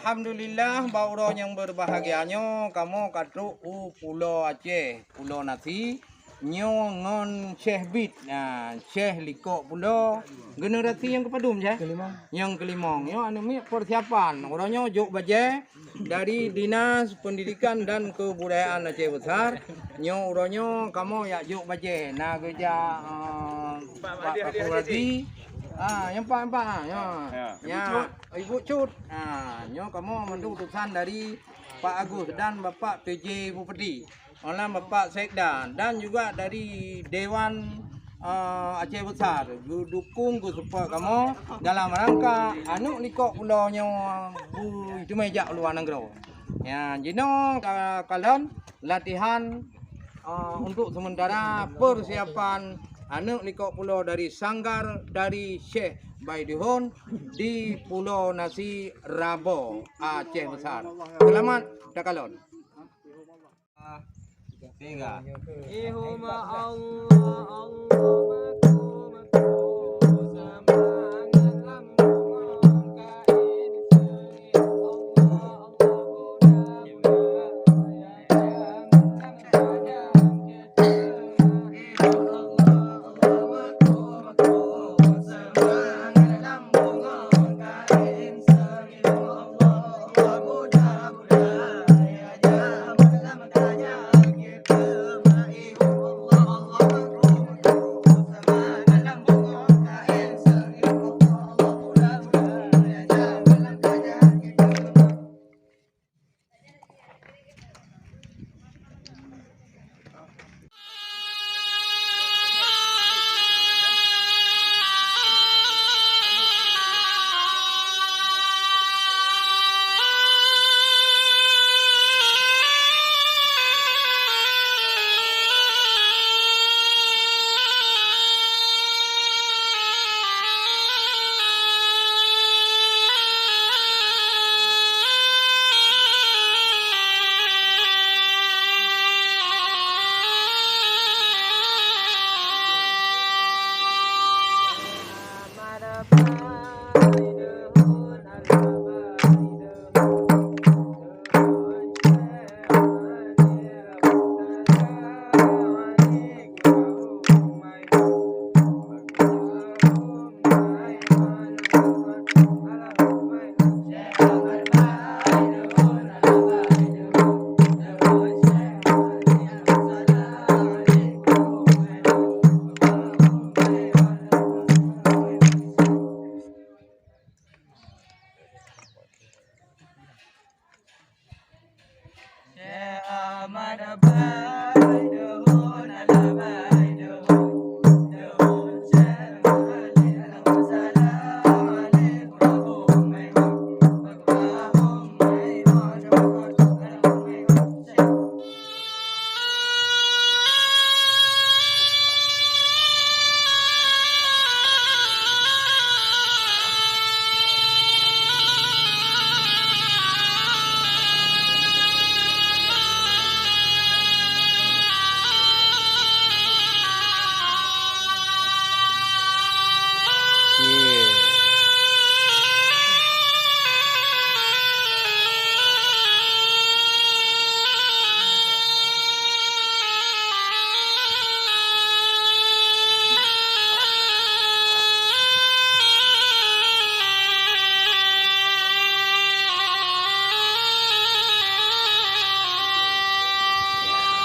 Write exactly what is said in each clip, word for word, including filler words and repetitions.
Alhamdulillah, bak uroe nyang berbahagia nyoe kamoe ka trok u Pulo Aceh, Pulo Nasi. Nyoe ngon Syekh Bit, nah, Syekh Likok Pulo, generasi nyang kepadum, Syekh? Kelimong. Nyang kelimong. Nyoe aneuk miet persiapan. Uroe nyoe jok bajèe dari Dinas Pendidikan dan Kebudayaan Aceh Besar. Nyoe uroe nyoe kamoe jak jok bajèe. Na geujak, eh, Pak Mahdi Pak Haji Kapolri. Haji. Ah, nyang empat, empat, ah, nyoe. Ya. Nya, Ibu Cut. Ibu Cut. Ah, nyoe kamoe mandum utusan dari Pak Agus dan Bapak P J Bupati. Malam Bapak Sekda dan juga dari Dewan, eh, Aceh Besar geudukong, geusupport kamoe dalam rangka aneuk Likok Pulo nyoe beuteumé jak luwa nanggroe. Ya, jinoe ka kalon latihan, eh, untuk sementara persiapan aneuk Likok Pulo dari Sanggar dari Syekh Baidihun di Pulo Nasi Rabo, Aceh Besar. Selamat takalon. Tiga.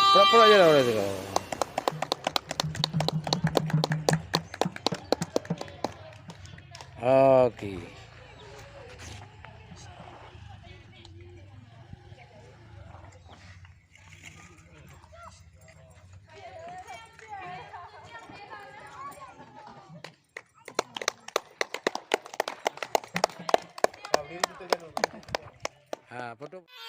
Pura-pura je lah orang tengok. Okey. Ha, foto.